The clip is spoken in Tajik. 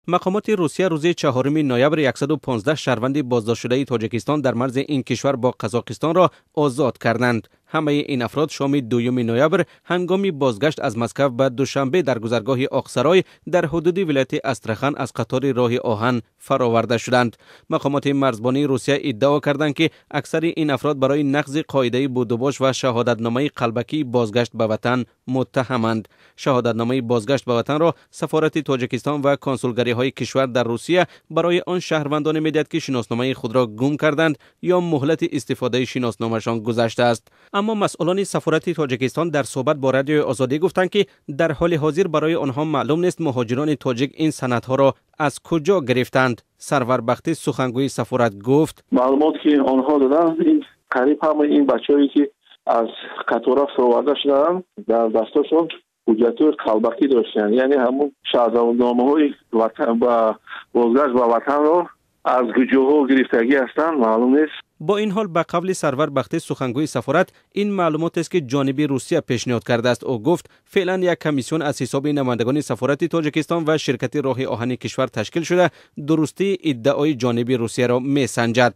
Мақомоти Русия рӯзи 4 ноябр 115 шаҳрванди боздоштшудаи Тоҷикистон дар марзи ин кишвар бо Қазоқистонро озод карданд. Ҳамаи ин афрод шоми 2 ноябр ҳангоми бозгашт аз Москва ба Душанбе дар гузаргоҳи Оқсарой дар ҳудуди вилояти Астрахан аз қатори роҳи оҳан фароварда шуданд. Мақомоти марзбонии Русия иддао карданд, ки аксари ин афрод барои нақзи қоидаи будубош ва шаҳодатномаи қалбакии бозгашт ба ватан муттаҳаманд. Шаҳодатномаи бозгашт ба ватанро сафорати Тоҷикистон ва консулгариҳои кишвар дар Русия барои он шаҳрвандоне медиҳад, ки шиносномаи худро гум карданд ё муҳлати истифодаи шиносномашон гузаштааст. Аммо масъулони сафорати Тоҷикистон дар суҳбат бо Радиои Озодӣ гуфтанд, ки дар ҳоли ҳозир барои онҳо маълум нест муҳоҷирони тоҷик ин санадҳоро аз куҷо гирифтанд. Сарвар Бахтӣ, сухангӯи сафорат, гуфт: Маълумот ки онҳо доданд, ин қариб ҳамаи ин бачаҳое ки аз қатора фуроварда шудаанд, дар дастошон ҳуҷҷатҳои қалбакӣ доштанд, яъне ҳамун шаҳодатномаҳои ба бозгашт ба ватанро аз куҷоҳо гирифтагӣ ҳастанд, маълум нест. Бо ин ҳол, ба қавли Сарвар Бахтӣ, сухангӯи сафорат, ин маълумотест, ки ҷониби Русия пешниҳод кардааст. Ӯ гуфт, феълан як комиссион аз ҳисоби намояндагони сафорати Тоҷикистон ва ширкати роҳи оҳани кишвар ташкил шуда, дурустии иддаои ҷониби Русияро месанҷад.